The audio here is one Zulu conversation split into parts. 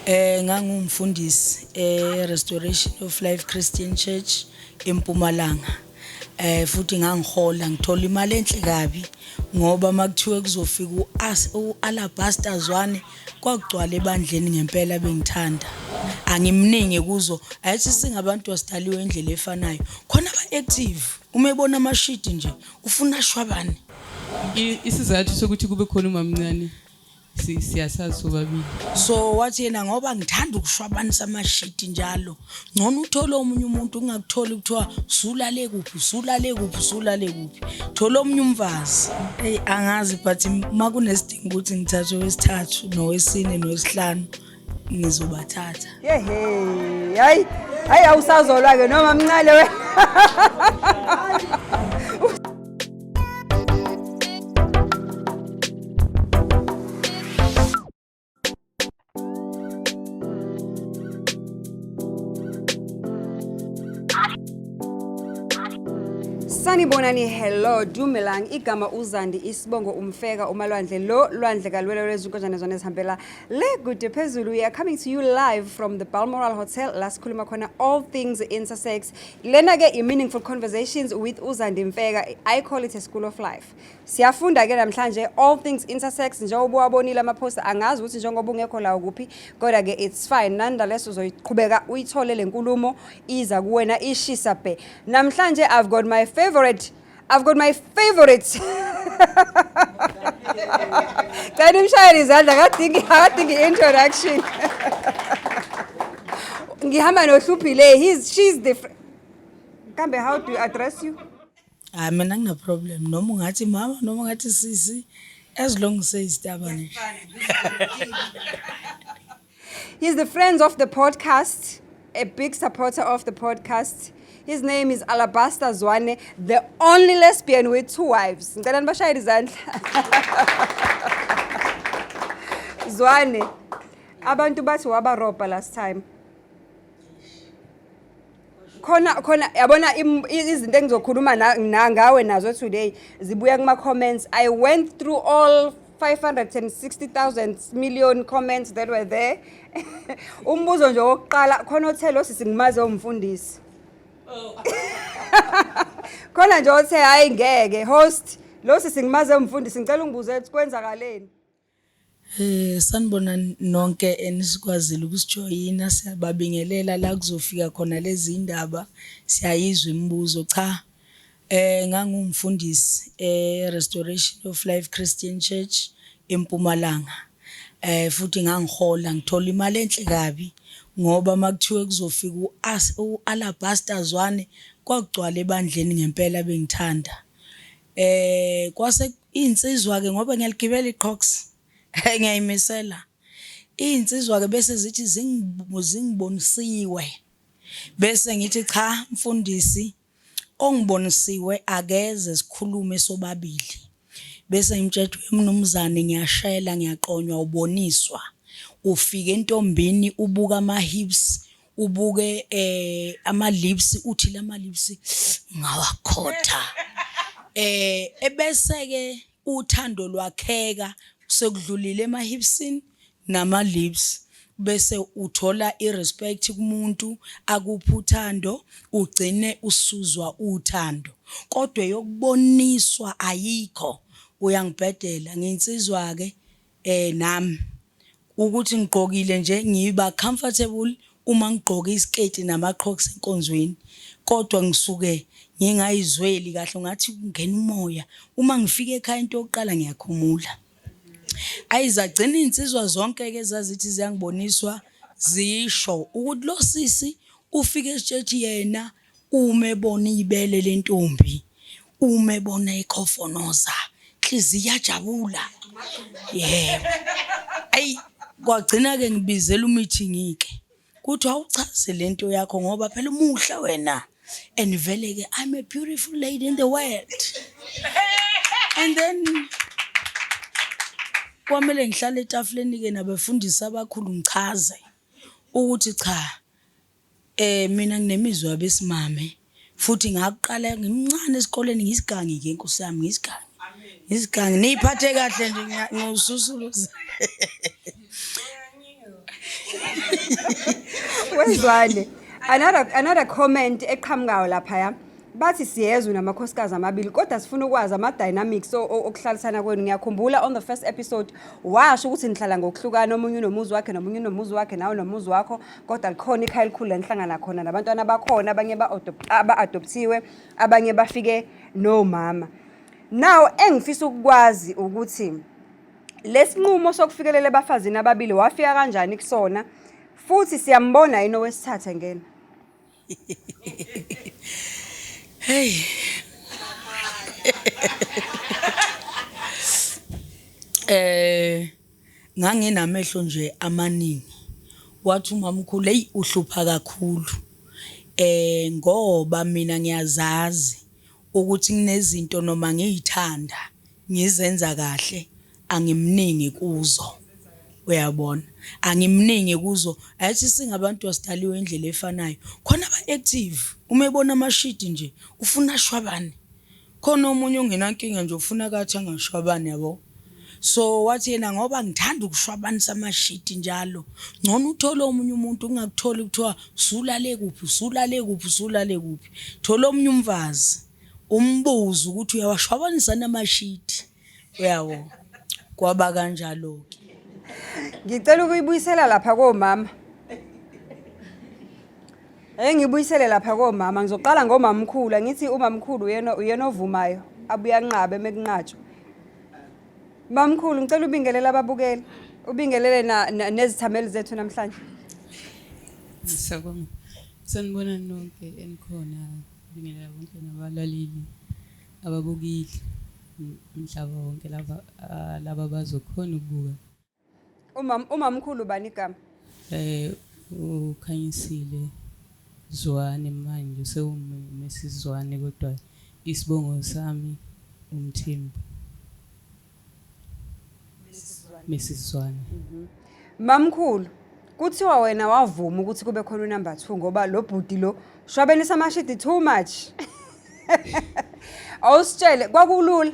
Ngangumfundisi e Restoration of Life Christian Church eMpumalanga. Futhi ngangihola ngithola imali enhle kabi ngoba makuthiwe kuzofika uAlabaster Zwane kwakugcwala ebandleni ngempela bengithanda. Angimningi kuzo ayithi singabantu asidaliwe indlela efanayo. Khona aba active uma ebona amashidi nje ufuna shwabane. Isizathu sokuthi kube khona umamncane siyasazi sobabili. So wathi yena ngoba ngithanda ukushwabanisa amashidi njalo ngcono uthole omunye umuntu ungakutholi kuthiwa sulale kuphi sulale kuphi sulale kuphi thola omunye umfazi. Eyi angazi but uma kunesidingo ukuthi ngithathe owesithathu nowesine nowesihlanu ngizobathatha. Yehe, hayi hayi awusazolwa ke noma mncane wena. Sanibonani, hello, dumelang, igama uZandi, isibongo uMfeka, uMalwandle lo lwandle kalwelo lwezinkonjane zona ezihambela le kude phezulu. We are coming to you live from the Balmoral Hotel la sikhuluma khona all things intersex. Lena ke i-meaningful conversations with uZandi Mfeka. I call it a school of life. Siyafunda ke namhlanje all things intersex njengoba uwabonile ama-poster, angazi ukuthi njengoba ungekho la ukuphi, kodwa ke it's fine, nonetheless uzoyiqhubeka uyithole le nkulumo iza kuwena ishisa bhe. Namhlanje I've got my favorite. Cela nimshayele izandla, akadingi introduction. Ngihamba noHluphile, he's she's the Kambe how do you address you? Hayi mina ngina problem noma ungathi mama noma ungathi sisi as long seyisitabane nje. He's the friends of the podcast, a big supporter of the podcast. His name is Alabaster Zwane, the only lesbian with two wives. Ngicela nibashayele izandla. Zwane, abantu bathi wabarobha last time. Khona khona yabona izinto engizokhuluma ngawe nazo today zibuya kuma comments. I went through all 560,000 million comments that were there. Umbuzo nje wokuqala khona othe lo sisi ngimaze umfundisi. Khona nje othe hayi ngeke host lo sisi ngimaze umfundisi, ngicela ungibuze ukuthi kwenzakaleni. Sanibona nonke enisikwazile ukusijoyina, siyababingelela la kuzofika khona lezi ndaba, siyayizwa imibuzo. Cha, ngangumfundisi e-Restoration of Life Christian Church eMpumalanga. Futhi ngangihola ngithola imali enhle kabi ngoba makuthiwe kuzofika u-Alabaster Zwane kwakugcwala ebandleni ngempela bengithanda. Kwase iy'nsizwa ke ngoba ngiyaligibela iqhoks ngiyayimisela. Iy'nsizwa ke bese zithi zingibonisiwe bese ngithi cha mfundisi ongibonisiwe akeze sikhulume sobabili. Bese ngimtshela ukuthi mnumzane ngiyashela ngiyaqonywa uboniswa. Ufika entombini ubuka ama-hips ubuke ama-lips uthi lama lips ngawakhotha. Ebese ke uthando lwakheka sekudlulile ema-hipsini nama-lips bese uthola i-respect kumuntu akuphe uthando ugcine usuzwa uthando kodwa eyokuboniswa ayikho. Uyangibhedela ngiyinsizwa ke nami ukuthi ngigqokile nje ngiba comfortable uma ngigqoke isiketi nama-qhoks enkonzweni kodwa ngisuke ngingayizweli kahle ungathi kungena umoya uma ngifika ekhaya into yokuqala ngiyakhumula. Ayi zagcina iy'nsizwa zonke-ke ezazithi ziyangiboniswa zisho ukuthi lo sisi ufike esitshethi yena uma ebona ibele lentombi, uma ebona ikhofonoza, inhliziyo iyajabula. Yebo. Ayi kwagcina-ke ngibizela umeeting-ke. Kuthi awuchaze lento yakho ngoba phela umuhle wena. And vele-ke I'm a beautiful lady in the world. And then kwamele ngihlale etafuleni-ke nabefundisi abakhulu ngichaze ukuthi cha mina nginemizwa yabesimame futhi ngakuqala ngimncane esikoleni ngisigangi ke nkosi yami ngisigangi. Ngisigangi niyiphathe kahle nje ngiwususuluza. Wezwane. Another comment eqhamukayo laphaya. Bathi siyezwe namakhosikazi amabili kodwa sifuna ukwazi ama dynamics okuhlalisana kwenu. Ngiyakhumbula on the first episode washo ukuthi nihlala ngokuhlukana, omunye unomuzi wakhe nomunye unomuzi wakhe, nawe nomuzi wakho, kodwa likhona ikhaya elikhulu la nihlangana khona nabantwana bakhona, abanye ba-adopthiwe, abanye bafike nomama. Now engifisa ukukwazi ukuthi lesinqumo sokufikelela ebafazini ababili wafika kanjani kusona, futhi siyambona yini owesithathu engena? Hey. Nganginamehlo nje amaningi. Wathi umamkhulu, hey, uhlupha kakhulu. Ngoba mina ngiyazazi ukuthi kunezinto noma ngiyithanda ngizenza kahle, angimningi kuzo. Uyabona, angimningi kuzo. Ayithi singabantu asidaliwe indlela efanayo. Khona aba-active, uma ebona amashidi nje ufuna ashwabane. Khona omunye ongenankinga nje ufuna kathi angashwabani, yabo. So wathi yena ngoba ngithanda ukushwabanisa amashidi njalo, ngcono uthole omunye umuntu, ungakutholi kuthiwa usulale kuphi, usulale kuphi, usulale kuphi. Thola omunye umfazi, umbuze ukuthi uyawashwabanisa namashidi, uyabo. Kwaba kanjalo-ke. Ngicela ukuyibuyisela lapha komama. Ake ngibuyisele lapha komama. Ngizoqala ngomamkhulu. Angithi umamkhulu uyena ovumayo, abuye anqabe mekunqatshwa. Mamkhulu, ngicela ubingelele ababukeli, ubingelele nezithameli zethu namhlanje. Siyabonga. Sanibona nonke enikhona, bingelela bonke nabalaleli ababukeli umhlaba wonke laba bazokhona ukubuka. Umamkhulu bani igama? UKhanyisile Zwane, manje usewuMrs Zwane, kodwa isibongo sami uMthembu. Mrs Zwane. Mamkhulu, kuthiwa wena wavuma ukuthi kube khona unumber 2 ngoba lo bhuti lo shwabenisa amashidi too much. Awusitshele, kwakulula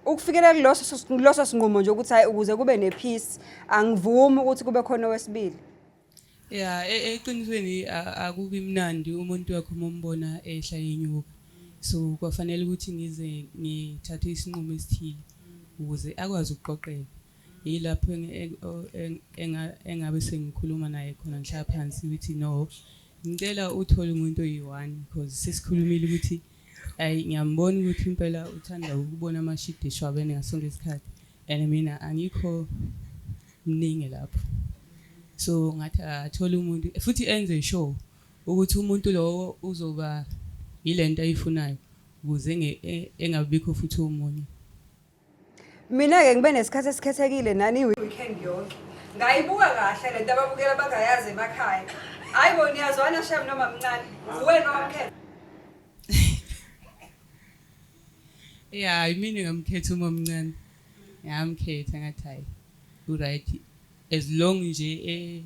ukufikelela kuloso sinqumo nje ukuthi hayi, ukuze kube nepeace angivumi ukuthi kube khona owesibili? Ya, eqinisweni akubi mnandi umuntu wakho uma umbona ehla enyuka. So kwafanele ukuthi ngize ngithathe isinqumo esithile ukuze akwazi ukuqoqeka. Yilapho engabe sengikhuluma naye khona, ngihlala phansi ukuthi no, ngicela uthole umuntu oyi-one, because sesikhulumile ukuthi ayi, ngiyambona ukuthi impela uthanda ukubona amashidi eshwabene ngaso sonke isikhathi, and mina angikho mningi lapho. So ngathi athole umuntu futhi enze sure ukuthi umuntu lowo uzoba yilento ayifunayo, ukuze engabikho futhi omunye. Mina-ke ngibe nesikhathi esikhethekile nani i-weekend yonke. Ngayibuka kahle lento ababukela bangayazi emakhaya. Hayi bo, niyazwana shem noma mncane. Uwena owamkhetha. Ya, imina ngamkhetha uma mncane. Ngamkhetha ngathi hayi, u-right as long nje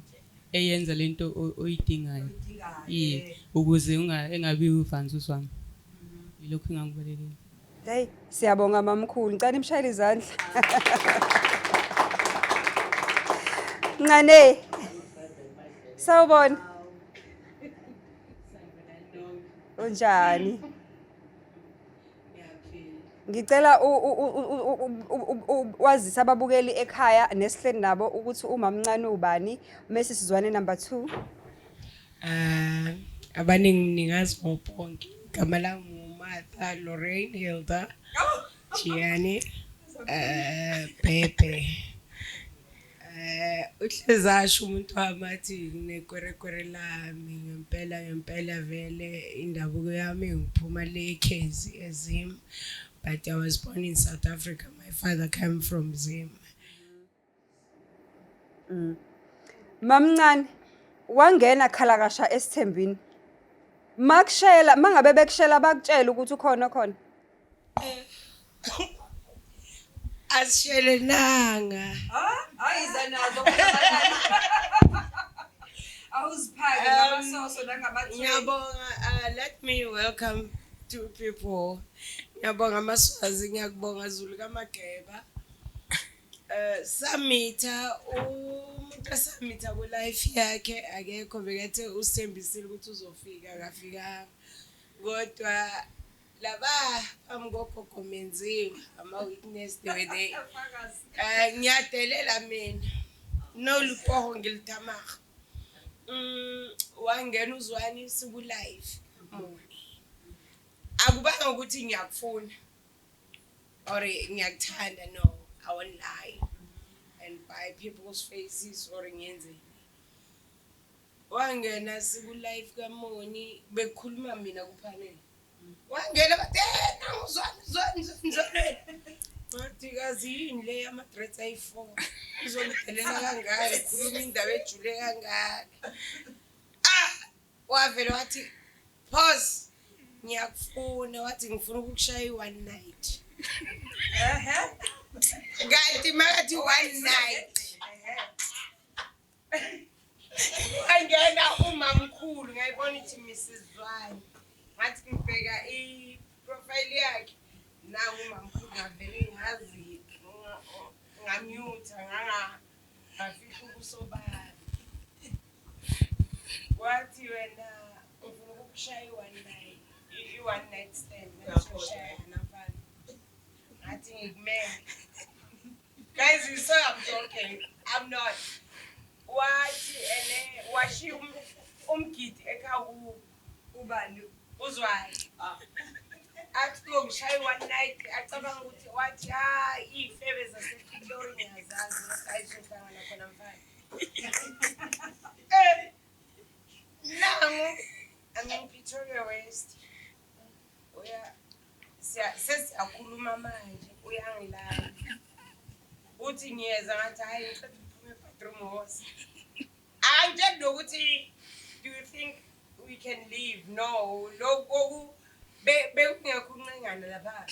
eyenza lento oyidingayo. Iye, ukuze engabi uvanzi uzwami. Yilokhu engangibalekela. Hey, siyabonga mamkhulu. Ngicela nimshayele izandla. Ncane. Sawubona. Unjani? Ngicela wazise ababukeli ekhaya nesihleli nabo ukuthi umamncane ubani, mase sizwane number 2. Abaningi ningazi ngobonke. Igama lami uMartha Lorraine Hilda Gianni Bhebhe. Uhlezi asho umuntu wami athi nginekwerekwere lami ngempela ngempela, vele indabuko yami ngiphuma le eKhezi eZim, but I was born in South Africa. My father came from Zim. Mamncane, wangena khalakasha esithembini. Makushela, mangabe bekushela bakutshela ukuthi ukhona khona? Asishelenanga. Hayiza nazo. Awuziphake ngamasoso nangamathwe. Ngiyabonga. Let me welcome two people. Ngiyabonga amaSwazi, ngiyakubonga Zulu kaMageba. Samitha. Umuntu esamitha ku-life yakhe akekho, bekethe usithembisile ukuthi uzofika, akafikanga. Kodwa laba phambi kogogo Menziwa, ama-witness, they were there. Ngiyadelela mina nolupoho ngilithamaga. Wangena uZwani siku-live moni, akubanga ukuthi ngiyakufuna or ngiyakuthanda. No, I won't lie and buy people's faces or ngiyenzeni. Wangena siku-live kaMoni, bekukhuluma mina ku-panel. Wangena bathi, "Eh, nangu Zwane, Zwane, Zwane, Zwane." Ngathi, kazi yini le yama-threats ayi-four, izongidelela kangaka, khuluma indaba ejule kangaka? Ah, wavele wathi, "Pause, ngiyakufuna." Wathi, "Ngifuna ukukushaya i-one night." Kanti makathi one night, angena umamkhulu, ngayibona ithi Mrs Zwane. Ngathi ngibheka i-profile yakhe, naku umamkhulu. Ngavele ngazi ngamute, ngafihla ubuso bami. Wathi, "Wena, ngifuna ukukushaya i-one night, i-one night stand." Ngathi, mfana, ngathi ngikumele. Guys, you saw I'm joking, I'm not. Wathi ene washiya umgidi ekhaya kubo. Ubani? Uzwayo athi kuyongishaya i-one night, acabanga ukuthi, wathi, "Ha, iy'febe zasePitori ngiyazazi." Ngathi, "Hayi, sohlangana khona mfana." Nangu I'm in Pretoria West, uya sesiyakhuluma manje, uyangilala, uthi ngiyeza. Ngathi, "Hhayi, ngiceda ukuphuma e-bathroom." Hose angitsheli nokuthi, "Do you think we can leave?" No, lokhu bekungekho ukuncengana lapha,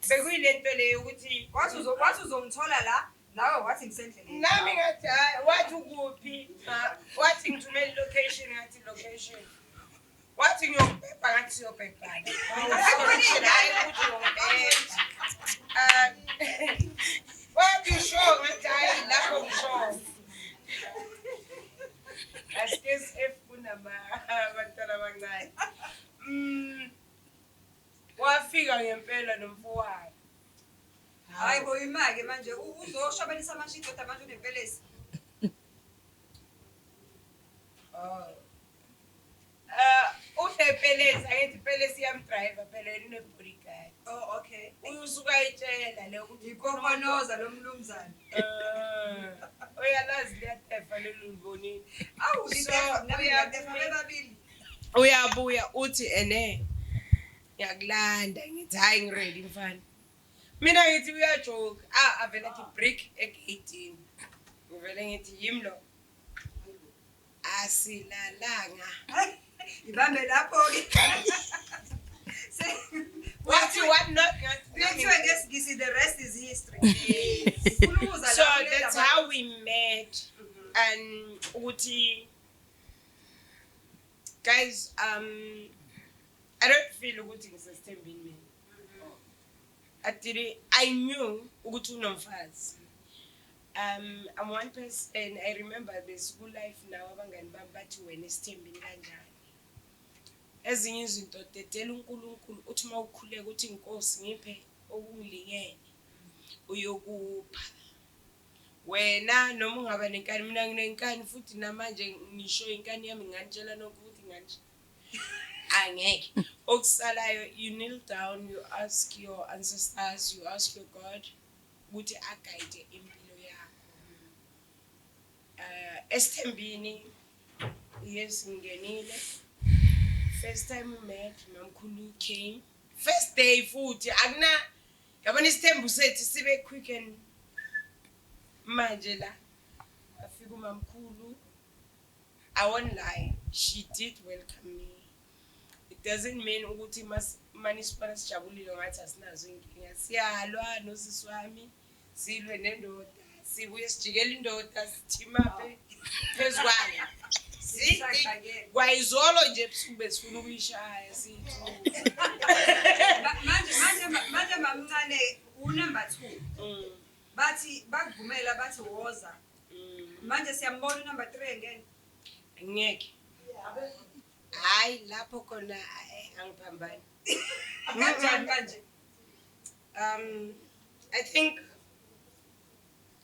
bekuyile nto leyo ukuthi Wathi uzongithola la, nawe wathi ngisendleleni. Nami ngathi hayi. Wathi, "Ukuphi?" Wathi, "Ngithumele i-location." Ngathi, "Location?" Wathi, "Ngiyokubhebha." Ngathi, "Siyobhebhana, hhayi ukuthi uyongibhebha." Wathi, "Sure?" Ngathi, "Hhayi, lapho ngisho asikesi if kunama abantwana abancane." Wafika ngempela nomfowabo. Hayi bo, ima-ke manje, uzoshabalisa amashidi kodwa manje unempelesi. Oh. Unepelesi, angithi ipelesi iyamdrayiva phela, yena une-bodyguard. Oh, okay. Usuke ayitshela le ukuthi Ikokonoza lo mnumzane. Uyalazi liyatefa lolu libonile. Awu, So, litefa, nami ngiyatefa bebabili. Uyabuya uthi, "Ene ngiyakulanda." Ngithi, "Hayi, ngi-ready mfana." Mina ngithi uyajoke. Ah, avele athi break egeyidini. Ngivele ngithi, "Yimi lo." Asilalanga. Ibambe lapho-ke. Wathi, "What not?" Ngathi, Kuthiwe ngesiNgisi, the rest is history. Ufuna ukuza So la kule that's ndaba. how we met and ukuthi, guys, I don't feel ukuthi ngisesithembini mina. I didn't, I knew ukuthi unomfazi. I'm one person, I remember besiku life now, abangani bami bathi, "Wena esithembini kanjani?" Ezinye izinto dedela uNkulunkulu, uthi uma ukhuleka uthi, "Inkosi, ngiphe okungilingene," uyokupha wena noma ungaba nenkani. Mina nginenkani futhi namanje ngisho inkani yami, nginganitshela nonke ukuthi nganje angeke. Okusalayo, you kneel down, you ask your ancestors, you ask your God ukuthi a-guide impilo yakho. Esithembini, yes, ngingenile. First time we met, mamkhulu came first day futhi akuna, yabona isithembu sethu sibe quick and manje la afika umamkhulu. I won't lie, she did welcome me. It doesn't mean ukuthi mani sibona sijabulile ngathi asinazo inkinga. Siyalwa nosisi wami, silwe nendoda, sibuye sijikele indoda, sithimaphe phezu kwayo. Kwayizolo nje ebusuku besifuna ukuyishaya sithu. Manje mamncane, u-number 2. Bathi bakuvumela, bathi woza. Manje siyambona unumber 3 engene. Ngeke. Hayi, lapho khona angiphambani. Kanjani kanje? I think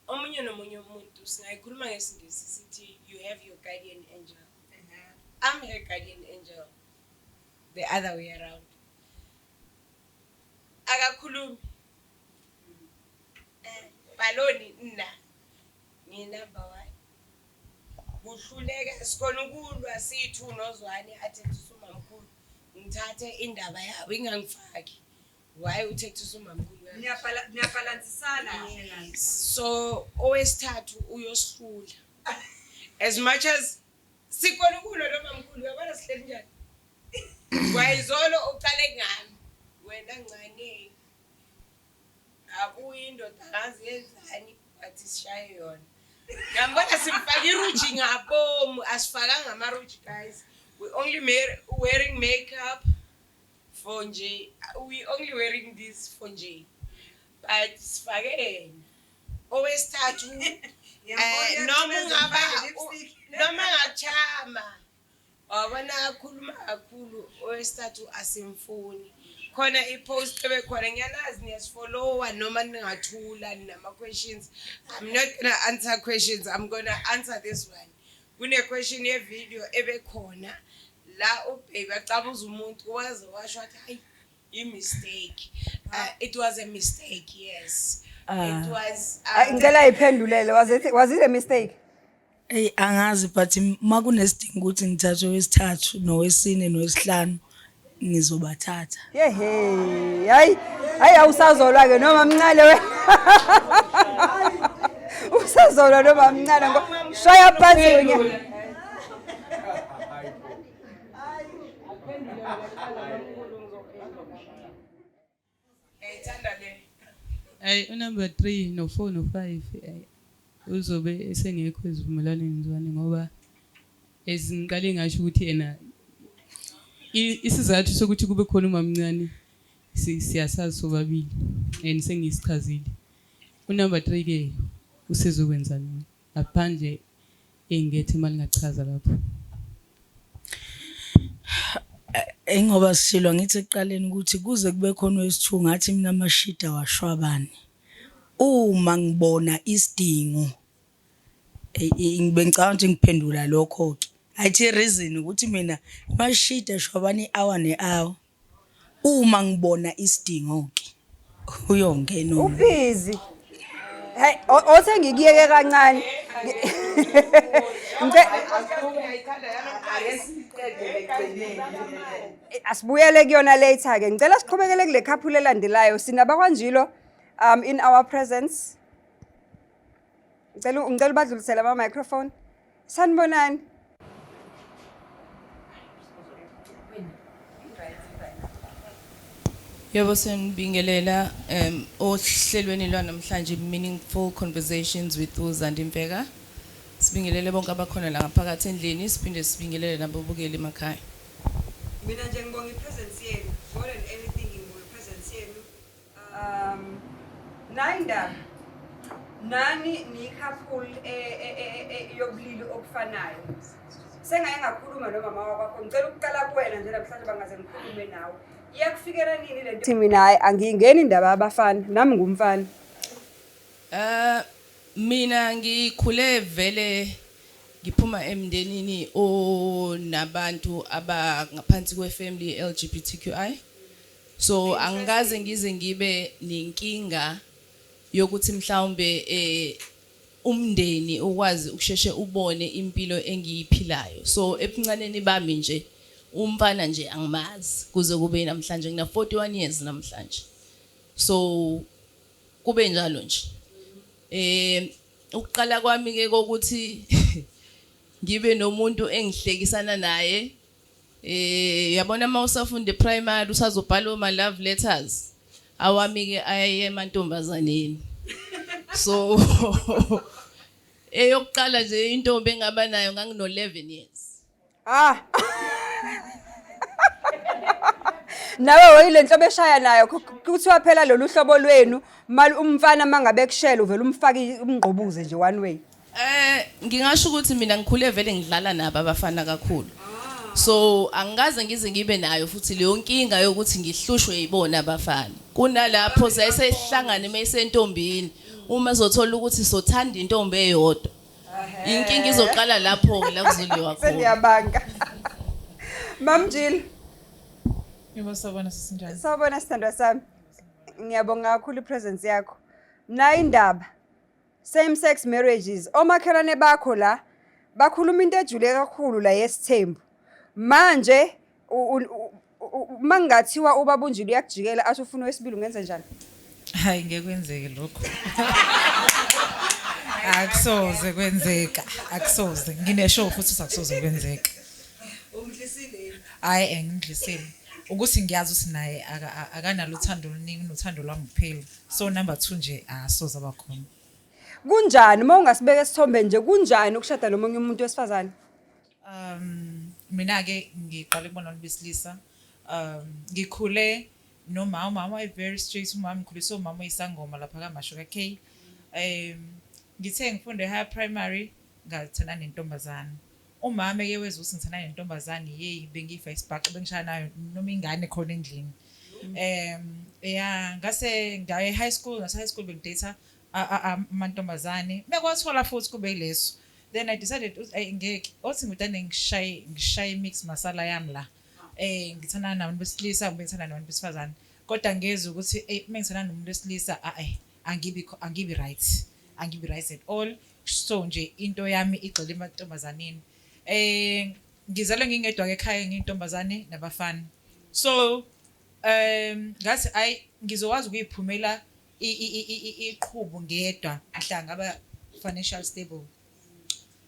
omunye nomunye umuntu, singayikhuluma ngesiNgisi sithi you have your guardian angel. I'm her guardian angel. The other way around. Akakhulumi. Baloni nna. Ngi-number 1. Kuhluleka sikhona ukulwa sithu nozwane, athethisa umamkhulu. Ngithathe indaba yabo ingangifaki. Why uthethisa umamkhulu kanje? Niyabhalansisana kahle kahle. So owesithathu uyosihlula. As much as sikhona ukulwa nomamkhulu, uyabona sihleli njani? Kwayizolo uqale ngami. Wena ncane. Abuye indoda ngazi yenzani, bathi sishaye yona. Ngiyambona simfaka iruji ngabomu, asifakanga amaruji, guys. We only wearing makeup for nje. We only wearing this for nje. But sifake yena. Owesithathu noma ungaba noma ngachama, wabona akhuluma kakhulu, owesithathu asimfuni. Khona i-post ebekhona, ngiyalazi niyasifollowa noma ningathula ninama-questions. I'm not gonna answer questions, I'm gonna answer this one. Kune-question ye-video ebekhona la ubaby acabuza umuntu, waze washo wathi hayi, i-mistake. It was a mistake, yes. It was Ngicela iphendulele, was it a mistake? Ey, angazi, but makunesidingo ukuthi ngithathe owesithathu nowesine nowesihlanu, ngizobathatha. Yehe, hayi hayi, awusazolwa ke noma mncane wena. Usazolwa noma mncane ngo shaya phansi wena. Ngiyayithanda le. Hayi, unumber 3 no4 no5 uzobe esengekho ezivumelwaneni zwane, ngoba ezingiqale ngasho ukuthi yena isizathu sokuthi kube khona umamncane siyasazi sobabili and sengisichazile. Unumber 3 ke usezokwenzani ngaphandle engethe imali ngachaza lapho? Engoba sishilo ngithi ekuqaleni ukuthi kuze kube khona owesithu, ngathi mina amashida washwabani uma ngibona isidingo. Ngibe ngicabanga ukuthi ngiphendula lokho ke, ayithi reason ukuthi mina amashida shwabani i-hour ne-hour uma ngibona isidingo ke uyongena omunye. Ubhizi. Hey, othe ngikuyeke kancane. Asibuyele kuyona later ke. Ngicela siqhubekele kule couple elandelayo. Sinabakwanjilo in our presence. Ngicela ubadlulisele ama microphone. Sanibonani. Yebo, senibingelela ohlelweni lwanamhlanje, Meaningful Conversations with uZandi Mfeka. Sibingelele bonke abakhona la ngaphakathi endlini, siphinde sibingelele nababukeli emakhaya. Mina nje ngibonga ipresence yenu. More than anything ngibonga ipresence yenu. Nayindaba. Nani ni couple yobulili obufanayo. Sengaye ngakhuluma nomama wakho. Ngicela ukuqala kuwena nje namhlanje, bangaze ngikhulume nawe. Iyakufikela nini le nto? Mina hayi, angiyingeni indaba yabafana, nami ngumfana. Mina ngikhule vele ngiphuma emndenini onabantu abangaphansi kwefamily LGBTQI. So angikaze ngize ngibe nenkinga yokuthi mhlawumbe umndeni ukwazi ukusheshe ubone impilo engiyiphilayo. So ebuncaneni bami nje umfana nje angimazi kuze kube namhlanje, ngina 41 years namhlanje. So kube njalo nje. Ukuqala kwami ke kokuthi ngibe nomuntu engihlekisana naye, yabona mawusafunda eprimary usazobhala oma love letters, awami ke ayaye emantombazaneni. So eyokuqala nje intombi engaba nayo ngangino 11 years. Ah. Nawe wayile nhlobo eshaya nayo, kuthiwa phela lolu hlobo lwenu mali umfana mangabe kushela uvela umfake umngqubuze nje one way. Ngingasho ukuthi mina ngikhule vele ngidlala nabo abafana kakhulu. So angikaze ngize ngibe nayo futhi leyo nkinga yokuthi ngihlushwe yibona abafana. Kunalapho sayisehlangane mayisentombini uma ezothola ukuthi sothanda intombi eyodwa. Inkinga izoqala lapho ke la kuzoliwa khona. Sengiyabanga. Mam Jill. Yebo sawubona sisinjani? Sawubona sithandwa sami. Ngiyabonga kakhulu ipresence yakho. Nayi indaba. Same sex marriages. Omakhelwane bakho la bakhuluma into ejule kakhulu la yesithembu. Manje mangathiwa ubaba uNjili uyakujikela athi ufuna owesibili ungenza njani? Hayi ngeke kwenzeke lokho. Akusoze kwenzeka, akusoze. Ngineshow futhi ukuthi akusoze kwenzeka. Umdlisile. Hayi engimdlisile. Ukuthi ngiyazi ukuthi naye akanalo uthando oluningi unothando lwami kuphela. So number 2 nje asoze abakhona. Kunjani uma ungasibeka esithombeni nje kunjani ukushada nomunye umuntu wesifazane? Mina ke ngiqale kubona abantu besilisa. Ngikhule nomama, umama waye very strict, umama ngikhuliswe umama oyisangoma lapha kaMashu ka K. Ngithe ngifunde higher primary ngathandana nentombazane. Umama eke wezwa ukuthi ngithandana nentombazane, yeyi bengifa isibhaxu bengishaya nayo noma ingane khona endlini. Yeah, ngase ngaya e-high school, ngase high school bengidate amantombazane. Mekwathola futhi kube yileso. Then I decided ukuthi ayi ngeke othi ngidane ngishaye mix masala yami la. Ngithandana nabantu besilisa ngibe ngithandana nabantu besifazane. Kodwa ngezwe ukuthi mengithandana nomuntu wesilisa angibi right. Angibi right at all. So nje into yami igxile emantombazaneni. Ngizalwe ngingedwa ke ekhaya ngiyintombazane nabafana. So ngathi ayi ngizokwazi ukuyiphumela iqhubu ngedwa mhla ngaba financial stable.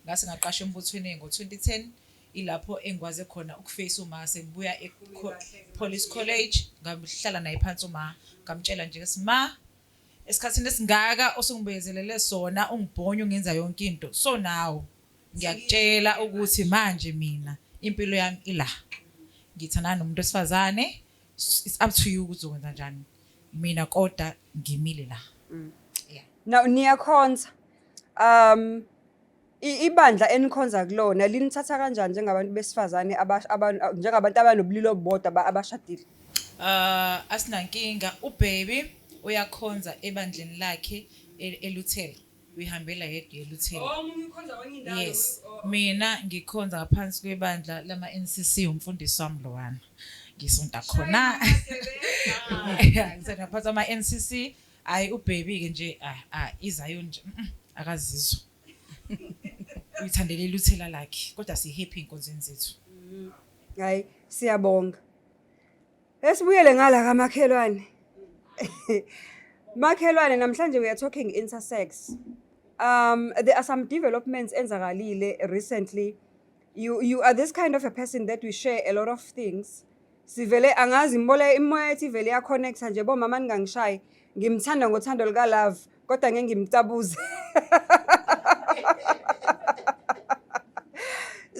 Ngase ngaqasha embuthweni ngo-2010 ilapho engikwaze khona ukuface uma sengibuya e Police College ngahlala naye phansi uma ngamtshela nje ukuthi ma esikhathini esingaka osungibekezelele sona ungibhonya ungenza yonke into so now ngiyakutshela ukuthi manje mina impilo yami ila ngithandana nomuntu wesifazane, it's up to you ukuthi uzokwenza njani, mina kodwa ngimile la. Yeah. Now niyakhonza. Ibandla enikhonza kulona linithatha kanjani njengabantu besifazane njengabantu abanobulili obubodwa abashadile? Asinankinga, ubaby uyakhonza ebandleni lakhe eLuthela. Uyihambela yedwa eLuthela. Oh, omunye ukhonza kwenye indawo. Yes. Mina ngikhonza ngaphansi kwebandla lama NCC, umfundisi wami lowana. Ngisonta khona. Yeah, ngisonta ngaphansi kwama NCC. Hayi ubaby ke nje izayo nje. Akazizwa. Uyithandele iLuthela lakhe kodwa si happy inkonzweni zethu. Hayi siyabonga. Esibuyele ngala kamakhelwane. Makhelwane namhlanje we are talking intersex. There are some developments enzakalile recently. You are this kind of a person that we share a lot of things. Sivele angazi imbole imoya ethi vele ya connecta nje bo mama ningangishayi. Ngimthanda ngothando lika love kodwa ngeke ngimcabuze.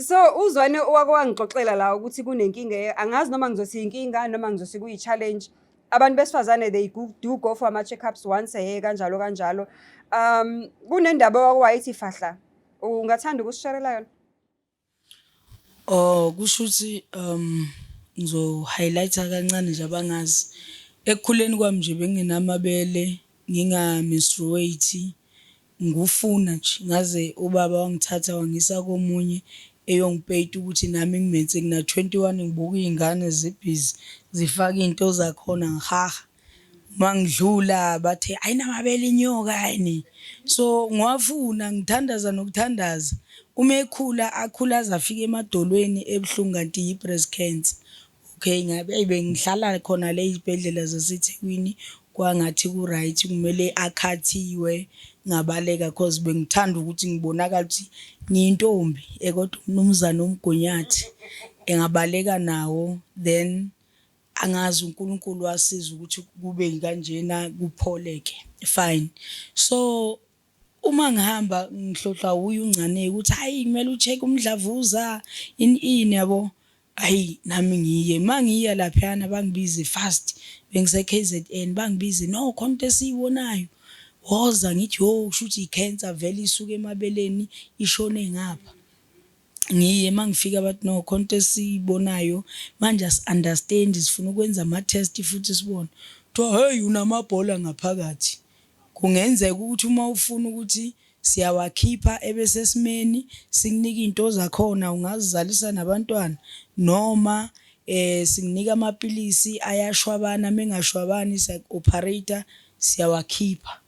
So uzwane owake wangixoxela la ukuthi kunenkinga, angazi noma ngizothi inkinga noma ngizothi kuyi challenge. Abantu besifazane they do go for ama checkups once a year kanjalo kanjalo. Kunendaba owake wayithi fahla. Ungathanda ukusisharela yona? Oh, kusho ukuthi ngizo highlighta kancane nje abangazi. Ekukhuleni kwami nje benginamabele, nginga menstruate, ngufuna nje ngaze ubaba wangithatha wangisa komunye eyongipeyita ukuthi nami ngimense ngina 21 ngibuka izingane zibhizi zifaka izinto zakhona ngihaha. Mangidlula bathe ayinamabele inyoka yini. So ngiwafuna ngithandaza nokuthandaza. Uma ekhula akhula aze afike emadolweni ebuhlungu kanti yi breast cancer. Okay, ngabe bengihlala khona le izibhedlela zaseThekwini kwangathi ku right kumele akhathiwe ngabaleka cause bengithanda ukuthi ngibonakala ukuthi ngiyintombi kodwa umnumzane umgunyathi engabaleka nawo, then angazi uNkulunkulu wasiza ukuthi kube kanjena kupholeke fine. So uma ngihamba ngihlohlwa uyu ungcane ukuthi hayi kumele ucheck umdlavuza ini ini yabo, hayi nami ngiye mangiya laphana bangibize fast, bengise KZN bangibize no khona into esiyibonayo. Woza ngithi yo kusho ukuthi i-cancer vele isuke emabeleni ishone ngapha. Ngiye mangifika bathi no khona into esiyibonayo manje asi-understand sifuna ukwenza ama-test futhi sibone. Kuthiwa hey unamabhola ngaphakathi. Kungenzeka ukuthi uma ufuna ukuthi siyawakhipha ebesesimeni sikunike izinto zakhona ungazizalisa nabantwana noma eh sikunika amapilisi ayashwabana mengashwabani siya-operate siyawakhipha.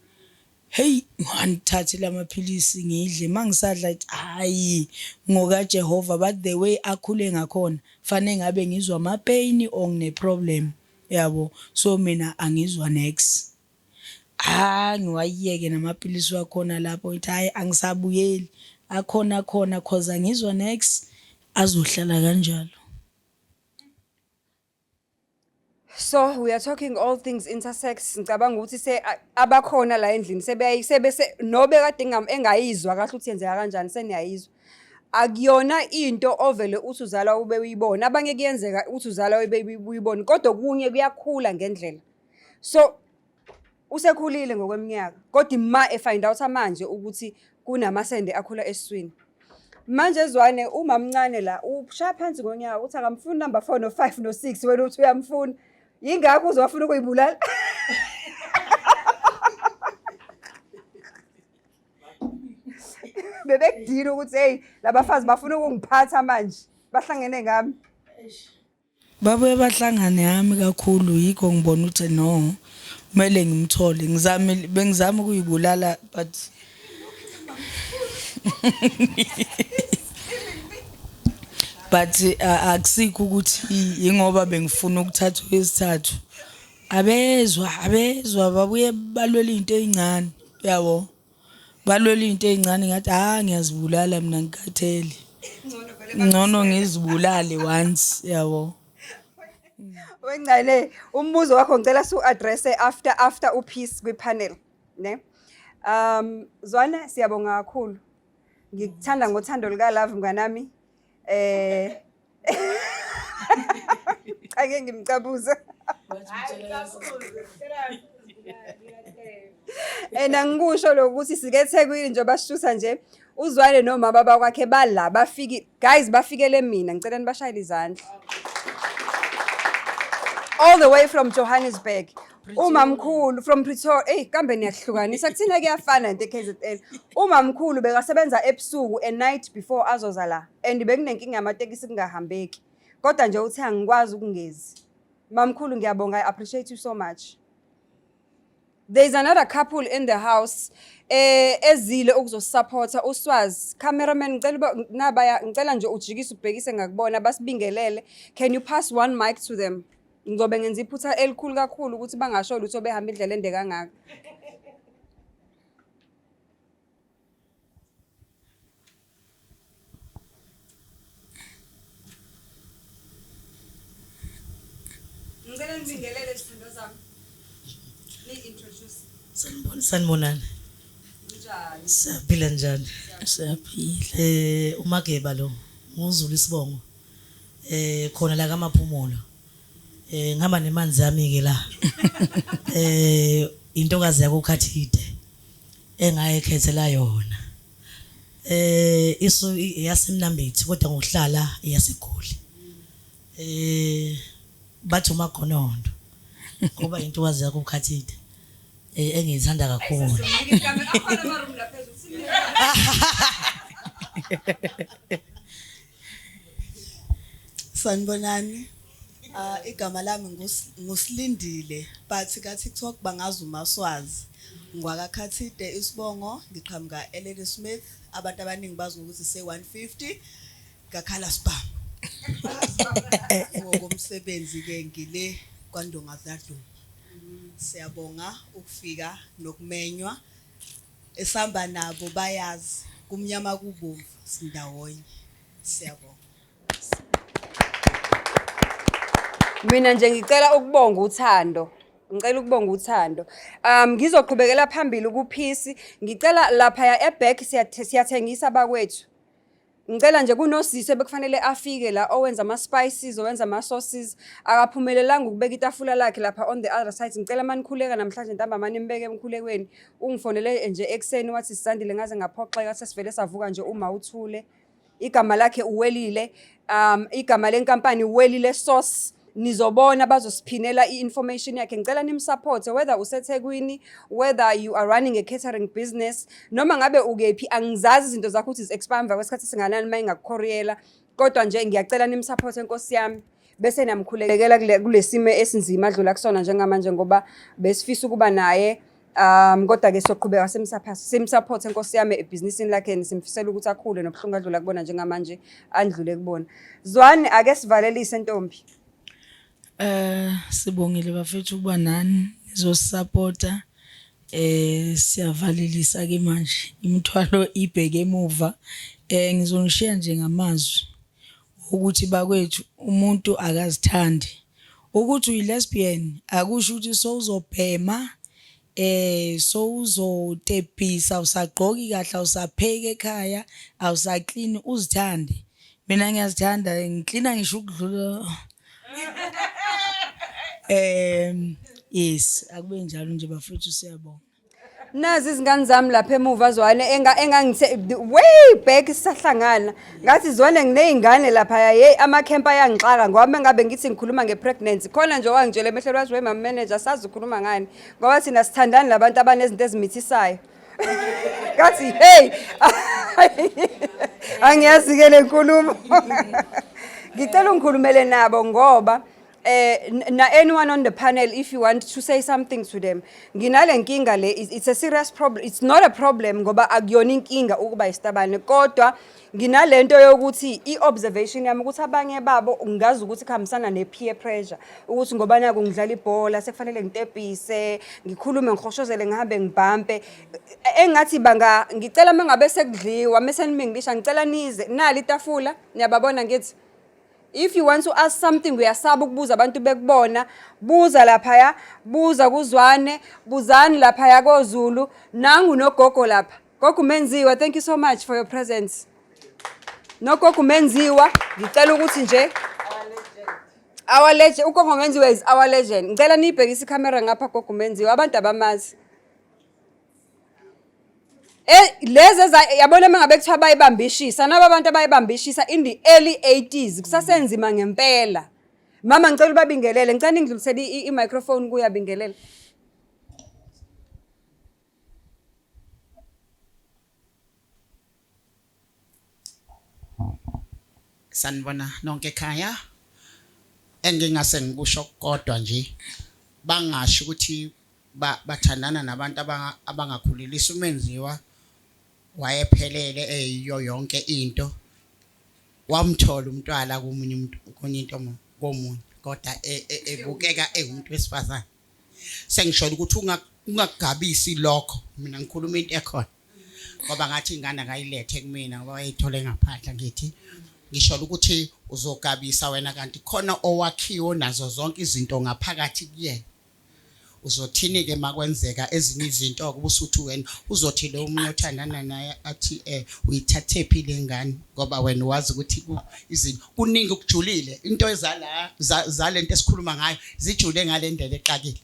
Hey ngithathe lamaphilisi ngidle mangisadla ithi hayi ngokaJehova but the way akhule ngakhona fanele ngabe ngizwa ama pain or ngine problem yabo so mina angizwa nex ah ngiwayiyeke namapilisi wakhona lapho ngithi hayi angisabuyeli akhona khona cause angizwa nex azohlala kanjalo. So we are talking all things intersex. Ngicabanga ukuthi se abakhona la endlini sebeyayi sebese nobe kade engayizwa kahle ukuthi yenzeka kanjani seniyayizwa. Akuyona into ovele uthi uzalwa ube uyibona. Abanye kuyenzeka uthi uzalwa ube uyibona kodwa okunye kuyakhula ngendlela. So usekhulile ngokweminyaka kodwa ima efind out manje ukuthi kunamasende akhula esiswini. Manje Zwane umamncane la ushaya phansi ngonyawo uthi akamfuni number 4 no 5 no 6 wena uthi uyamfuna. Yingakho uzowafuna ukuyibulala. Bebekudina ukuthi hey labafazi bafuna ukungiphatha manje bahlangene ngami. Babuye bahlangane yami kakhulu yikho ngibona ukuthi no kumele ngimthole ngizame bengizama ukuyibulala but but akusikho ukuthi ingoba bengifuna ukuthatha okwesithathu abezwa abezwa babuye balwela into ezincane yabo balwela into ezincane ngathi ah ngiyazibulala mina ngikhathele ngcono ngizibulale once yabo. Wengcele umbuzo wakho ngicela su address after after upeace kwi panel ne. Zwane siyabonga kakhulu. Ngikuthanda ngothando lika love mnganami. Eh Cha ke ngimcabuze. And angikusho lokuthi sike eThekwini nje bashusa nje uzwane nomama bakwakhe bala bafiki guys bafikele mina ngicela nibashayele izandla. All the way from Johannesburg. Umamkhulu from Pretoria. Ey kambe niyahlukanisa kuthina kuyafana into eKZN. Umamkhulu bekasebenza ebusuku a night before azoza la and bekunenkinga yamatekisi kungahambeki. Kodwa nje uthe angikwazi ukungezi. Mamkhulu ngiyabonga I appreciate you so much. There is another couple in the house eh ezile ukuzosupporta uSwazi. Cameraman ngicela nabaya ngicela nje ujikise ubhekise ngakubona basibingelele. Can you pass one mic to them? Ngizobe ngenza iphutha elikhulu kakhulu ukuthi bangasho lutho behamba indlela ende kangaka. Ngicela nibingelele zithandwa zami. Ni introduce. Sanibona sanibonani. Njani? Siyaphila njani? Siyaphila. Eh uMageba lo nguZulu isibongo. Eh khona la kaMaphumulo. Eh ngihamba nemanzi yami ke la. Eh intokazi yako Khathide engayekhethela yona. Eh isu yasemnambithi kodwa ngokuhlala iyaseGoli. Eh bathi umagonondo ngoba intokazi yakho Khathide eh engiyithanda kakhulu. Sanibonani. Ah igama lami nguSilindile but ka TikTok bangazi uMaswazi. Ngwakakhathide isibongo ngiqhamuka eLady Smith abantu abaningi bazi ngokuthi se 150 ngakhala sibhamu. Ngokomsebenzi ke ngile kwaNdonga Zaduma. Siyabonga ukufika nokumenywa. Esihamba nabo bayazi kumnyama kubomvu sindawonye. Siyabonga. Mina nje ngicela ukubonga uthando. Ngicela ukubonga uthando. Ngizoqhubekela phambili kuPeace. Ngicela lapha eback siyathengisa bakwethu. Ngicela nje kunosisi ebekufanele afike la owenza ama-spices, owenza ama-sauces, akaphumelelanga ukubeka itafula lakhe lapha on the other side. Ngicela manikhuleka namhlanje ntambama nimbeke emkhulekweni. Ungifonele nje ekuseni wathi Sisandile ngaze ngaphoxeka sesivele savuka nje uma uthule. Igama lakhe uWelile, igama lenkampani Welile Sauce. Nizobona bazosiphinela i-information yakhe. Ngicela nimsupport whether useThekwini, whether you are running a catering business, noma ngabe ukephi, angizazi izinto zakho ukuthi zi-expire emva kwesikhathi esinganani uma ingakukhoriyela, kodwa nje ngiyacela nimsupport enkosi yami. Bese niyamkhulekela kule simo esinzima adlula kusona njengamanje ngoba besifisa ukuba naye. Kodwa ke soqhubeka simsupport enkosi yami ebhizinisini lakhe, simfisela ukuthi akhule nobuhlungu adlula kubona njengamanje andlule kubona. Zwane ake sivalelise ntombi. Sibongile bafethu ukuba nani nizosupporta. Siyavalelisa ke manje imithwalo ibheke emuva. Ngizonishiya nje ngamazwi ukuthi bakwethu umuntu akazithandi. Ukuthi uyi lesbian akusho ukuthi sowuzobhema, sowuzotebhisa, awusagqoki kahle, awusapheki ekhaya, awusaklini, uzithande. Mina ngiyazithanda, ngiklina ngisho ukudlula. Yes, akube njalo nje bafethu, siyabonga. Nazi izingane zami lapha emuva Zwane, engangithe way back sisahlangana ngathi Zwane ngineyingane lapha, hey amakhempa ayangixaka ngoba mengabe ngithi ngikhuluma ngepregnancy khona nje wangitshela emehlweni wathi we mama manager sazi ukhuluma ngani ngoba thina sithandani labantu abanezinto ezimithisayo. Ngathi hey angiyazi ke le nkulumo. Ngicela ungikhulumele nabo ngoba na anyone on the panel, if you want to say something to them. Nginale nkinga le, it's a serious problem. It's not a problem ngoba akuyona inkinga ukuba isitabane, kodwa nginalento yokuthi i-observation yami ukuthi abanye babo ngazi ukuthi kuhambisana ne-peer pressure, ukuthi ngoba naku ngidlala ibhola sekufanele ngitebhise, ngikhulume, ngihoshozele, ngihambe ngibhampe engathi banga. Ngicela mangabe sekudliwa mese nimingilisha, ngicela nize nali itafula, niyababona. Ngithi if you want to ask something, uyasaba ukubuza abantu bekubona, buza laphaya, buza kuzwane, buzani laphaya koZulu. Nangu nogogo lapha, Gogo Menziwa, thank you so much for your presence. Nogogo Menziwa, ngicela ukuthi nje our legend, ugogo Menziwa is our legend. Ngicela niyibhekise ikhamera ngapha, Gogo Menziwa, abantu abamazi. Lezi yabona mangabe kuthiwa bayibambishisa naba abantu abayibambishisa in the early 80s kusasenzima ngempela. Mama, ngicela ubabingelele, ngicela ningidlulisele i-microphone kuya bingelela. Sanibona nonke ekhaya. Engingase ngikusho kodwa nje, bangasho ukuthi bathandana nabantu abangakhulelisa. Umenziwa wayephelele eyiyo yonke into, wamthola umntwana komunye umuntu, konye into komunye, kodwa ebukeka ewumuntu wesifazane. Sengisho ukuthi ungakugabisi lokho, mina ngikhuluma into ekhona ngoba ngathi ingane akayilethe kumina ngoba wayeyithole ngaphandle. Ngithi ngisho ukuthi uzogabisa wena kanti khona owakhiwo nazo zonke izinto ngaphakathi kuyena. Uzothini ke makwenzeka ezinye izinto kubusuthi wena uzothi lo omunye othandana naye athi uyithathe phi lengane, ngoba wena wazi ukuthi izinto kuningi okujulile, into ezala zalento esikhuluma ngayo zijule ngalendlela exakile.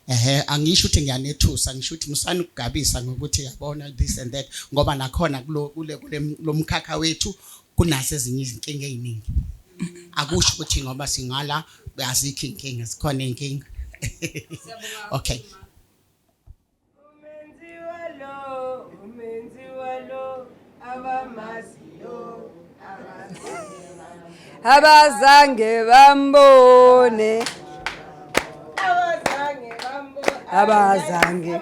Ehe, angisho ukuthi ngiyanethusa, ngisho ukuthi musani ukugabisa ngokuthi yabona this and that, ngoba nakhona kulo kule kule lomkhakha wethu kunazo ezinye izinkinga eziningi. Akusho ukuthi ngoba singala azikho inkinga, zikhona inkinga. Okay. Umenziwa lo, umenziwa lo, abamaziyo, abazange bambone, abazange bambone, abazange.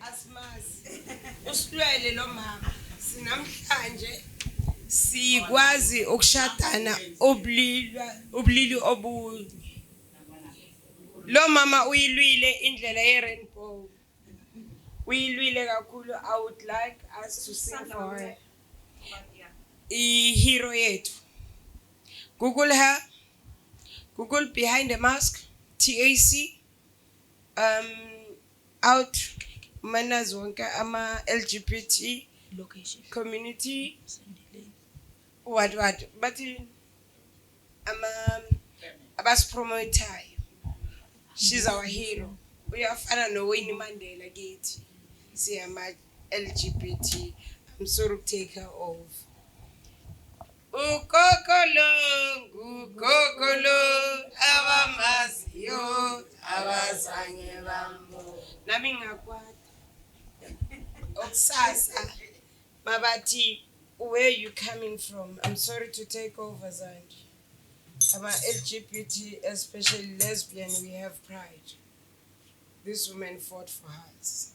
Asimazi. Usilwele lo mama. Sinamhlanje sikwazi ukushadana ubulili obunye. Lo mama uyilwile indlela ye-rainbow. Uyilwile kakhulu. I would like us to sing for her. I-hero yethu. Google her. Google Behind the Mask, TAC. Out manazi wonke ama LGBT community. What what bathi ama abasipromotayo. She's our hero. Uyafana no Winnie Mandela kithi. Siyama LGBT. I'm sorry to take her off. Ugogo lo, ngugogo lo, abamaziyo abazange bambona. Nami ngingakwata. Okusasa mabathi where you coming from? I'm sorry to take over Zandi. Ama LGBT, especially lesbian, we have pride. This woman fought for us.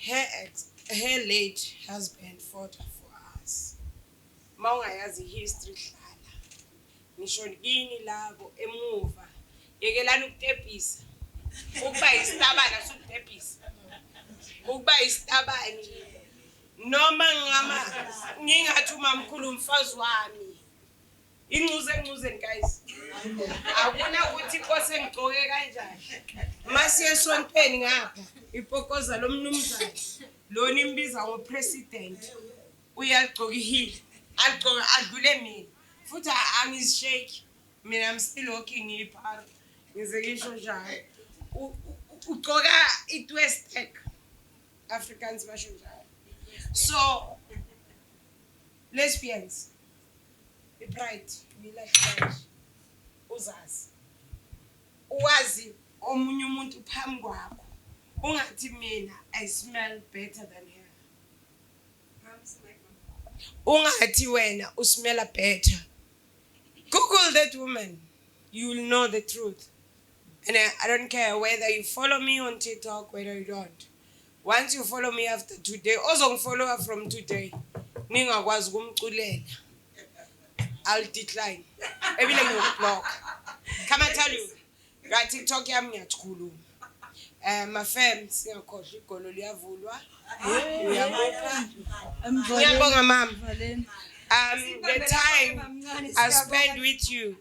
Her ex, her late husband fought for us. Mawungayazi history hlala. Ngisho kini labo emuva. Yekelani ukutepisa. Ukuba isitabane asukutepisa. Ukuba isitabane. Noma ngama ngingathi umamkhulu umfazi wami. Incuze encuzeni guys. Akuna ukuthi inkosi engigcoke kanjani. Masiye esontweni ngapha ipokoza lomnumzane lo nimbiza ngopresident uyaligcoka ihili aligcoka adlule mina futhi angizishake mina I'm still walking ngiyiphara ngize ngisho njalo ugcoka i-twestek Africans basho njalo so lesbians i-pride uyilahle kanje uzazi uwazi omunye umuntu phambi kwakho ungathi mina I smell better than her ungathi wena usmella better. Google that woman, you will know the truth. And I don't care whether you follow me on TikTok, whether you don't. Once you follow me after today, ozongifollowa from today ningakwazi ukumculela, I'll decline ebile ngiyokublock. Come, I tell you, ka TikTok yami ngiyakhuluma. Mafem, singakhohlwa igolo liyavulwa. Uyabopha. Ngiyabonga mama. The time I spent with you,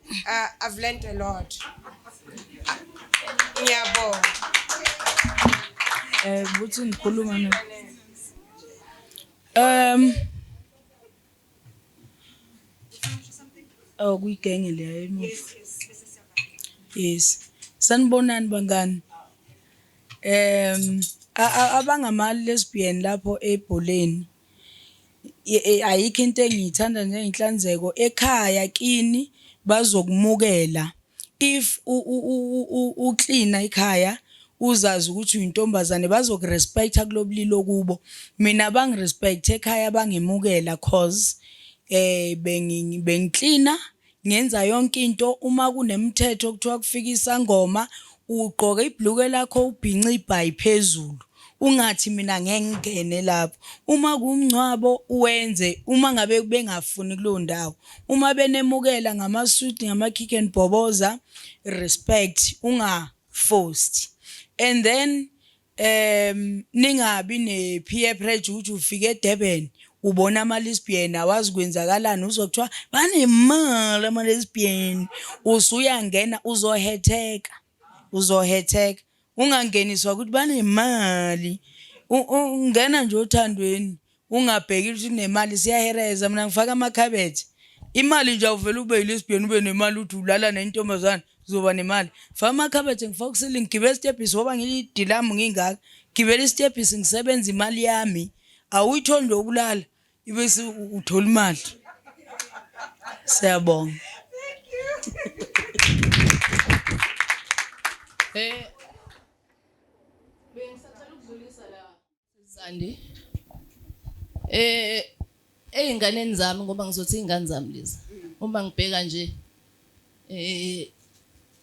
I've learned a lot. Ngiyabonga. Buthi ngikhuluma na oh kuyigenge leya emuva. Yes, sanibonani bangani. Abangama lesbian lapho ebholeni, ayikho into engiyithanda njengenhlanzeko ekhaya kini. Bazokumukela if uklina ekhaya, uzazi ukuthi uyintombazane, bazokurespecta kulobulili okubo. Mina bangirespect ekhaya, bangemukela cause bengiklina, ngenza yonke into. Uma kunemithetho kuthiwa kufika isangoma, ugqoke ibhluke lakho, ubhince ibhayi phezulu, ungathi mina ngeke ngingene lapho. Uma kuwumngcwabo uwenze, uma ngabe bengafuni kuleyo ndawo, uma benemukela ngamasuti, ngama-kick and bhoboza, respect, unga-forced. And then ningabi ne-peer pressure ukuthi ufike eDurban ubona ama-lesbian, awazi kwenzakalani, uzokuthiwa banemali ama-lesbian, usuyangena uzohetheka, uzohetheka. Ungangeniswa ukuthi banemali. Ungena nje othandweni ungabheki ukuthi kunemali, siyahereza. Mina ngifaka amakhabethe imali nje, awuvele ube yi-lesbian ube nemali, uthi ulala nentombazane uzoba nemali. Faka amakhabethe, ngifaka usilingi, ngigibela isitebhisi ngoba ngilidilamu ngingaka, gibela isitebhisi ngisebenza imali yami. Awuyitholi nje ukulala ibese uthola imali. Siyabonga. Bengisacela ukudlulisa la Zandi. Eyinganeni zami, ngoba ngizothi ingane zami lezi. Uma ngibheka nje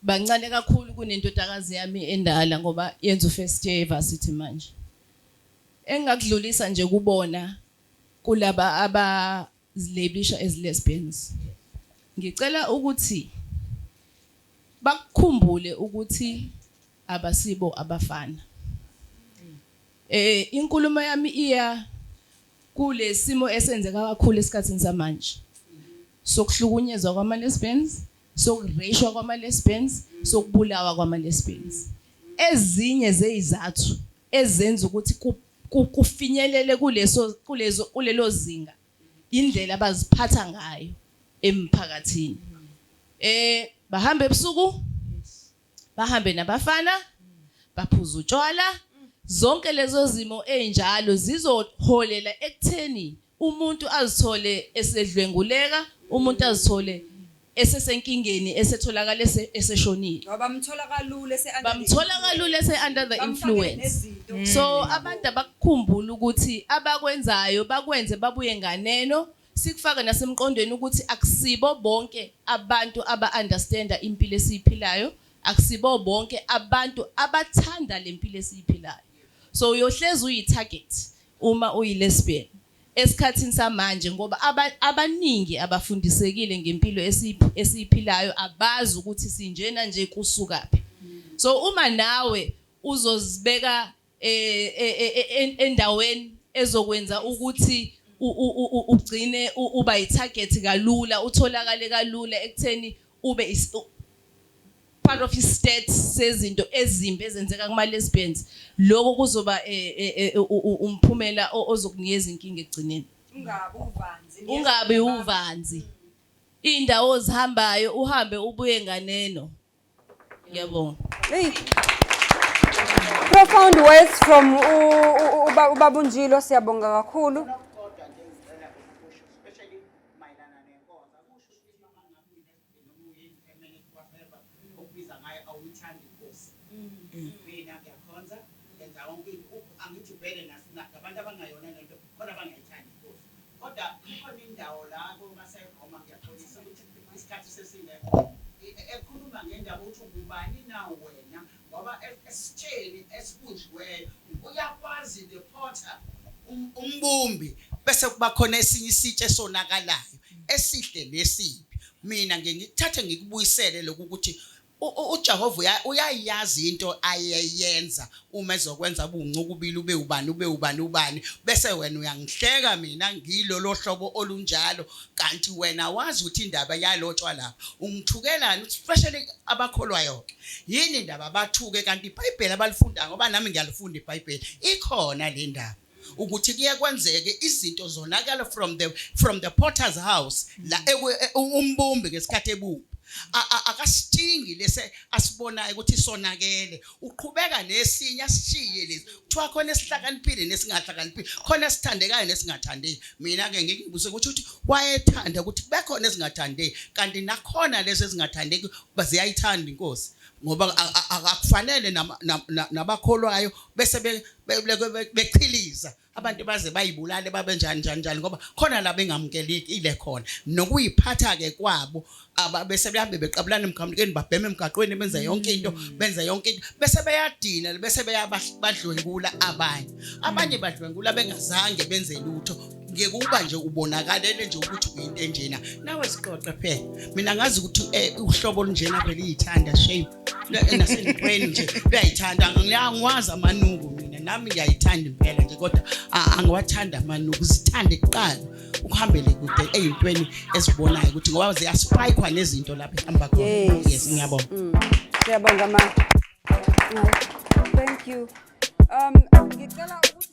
bancane kakhulu kunendodakazi yami endala ngoba yenza ufirst year varsity manje. Engakudlulisa nje kubona kulaba abazilabelisha as lesbians. Ngicela ukuthi bakukhumbule ukuthi abasibo abafana. Inkulumo yami iya kulesimo esenzeka kakhulu esikhathini samanje sokuhlukunyezwa kwama lesbians, sokureyishwa kwama lesbians, sokubulawa kwama lesbians. Ezinye zezizathu ezenza ukuthi kufinyelele kuleso kulezo kulelo zinga Indlela abaziphatha ngayo emphakathini. Bahamba ebusuku, bahambe nabafana, baphuza utshwala. Zonke lezo zimo ezinjalo zizoholela ekutheni umuntu azithole esedlwenguleka, umuntu azithole esesenkingeni, esetholakala eseshonile. Ngoba bamthola kalula ese under the Bamthola kalula ese under the Bamfakele influence. nezinto. So abantu abakukhumbula ukuthi abakwenzayo bakwenze babuye nganeno. Sikufake nasemqondweni ukuthi akusibo bonke abantu aba-understanda impilo esiyiphilayo, akusibo bonke abantu abathanda le mpilo esiyiphilayo. So uyohlezi uyi-target uma uyi-lesbian esikhathini samanje, ngoba abaningi abafundisekile ngempilo esiyiphilayo, abazi ukuthi sinjena nje kusukaphi. So uma nawe uzozibeka endaweni ezokwenza ukuthi ugcine uba yi-target kalula, utholakale kalula ekutheni ube part of i-stats sezinto ezimbi ezenzeka kuma-lesbians, lokho kuzoba umphumela ozokunikeza inkinga ekugcineni. Ungabi uvanzi. Ungabi uvanzi. Iy'ndawo ozihambayo uhambe ubuye nganeno. Ngiyabonga. Hey. Profound words from uBabunjilo, siyabonga kakhulu. Kodwa nje ngicela ukusho, especially mayelana nenkonzo, akusho ukuthi uma ngabe noma uyi-feminist, whatever okubiza ngayo, awuyithandi inkosi. Mina ngiyakhonza, ngenza yonke into. Angithi vele nabantu abangayona lento khona bangayithandi inkosi, kodwa kukhona indawo la komaseRoma, ngiyaxolisa ukuthi isikhathi sesingekho, ekhuluma ngendaba ukuthi ungubani na wena, ngoba esitsheni esibunjiweyo uyakwazi the potter, umbumbi, bese kuba khona esinye isitsha esonakalayo, esihle nesibi. Mina ngeke ngikuthathe ngikubuyisele lokhu ukuthi uJehova uyayazi into ayeyenza uma ezokwenza ubuncukubili, ube ubani, ube ubani, ubani, bese wena uyangihleka mina ngilolo hlobo olunjalo, kanti wena wazi ukuthi indaba yalotshwa lapha. Ungithukelani, especially abakholwayo ke, yini indaba bathuke kanti iBhayibheli abalifunda? Ngoba nami ngiyalifunda iBhayibheli, ikhona le ndaba ukuthi kuye kwenzeke izinto zonakala from the potter's house la umbumbi ngesikhathi ebumba akasitshingi lese asibonayo ukuthi sonakele, uqhubeka nesinye asishiye lesi. Kuthiwa khona esihlakaniphile nesingahlakaniphile, khona esithandekayo nesingathandeki. Mina ke ngikubuze ukuthi wayethanda ukuthi kube khona ezingathandeki, kanti nakhona lezi ezingathandeki baziyayithanda inkosi, ngoba akufanele nabakholwayo bese bechiliza abantu baze bayibulale, babe njani njani njani, ngoba khona la bengamukelekile khona nokuyiphatha ke kwabo, bese behambe beqabulana emgaqweni, babheme emgaqweni, benze yonke into, benze yonke into, bese beyadina, bese beyabadlwengula abanye. Abanye badlwengula bengazange benze lutho, ngekuba nje ubonakalele nje ukuthi uyinto enjena. Nawe siqoqe phela. Mina ngazi ukuthi uhlobo olunjena phela iyithanda, shame, nasentweni nje luyayithanda. Ngiyangwazi amanuku mina, nami ngiyayithanda impela nje, kodwa angiwathanda amanuku. Zithande kuqala, ukuhambele kude ey'ntweni ezibonayo ukuthi ngoba ziyaspikwa nezinto lapha ehamba khona. Yes, ngiyabonga. Siyabonga ma. Thank you. Ngicela ukuthi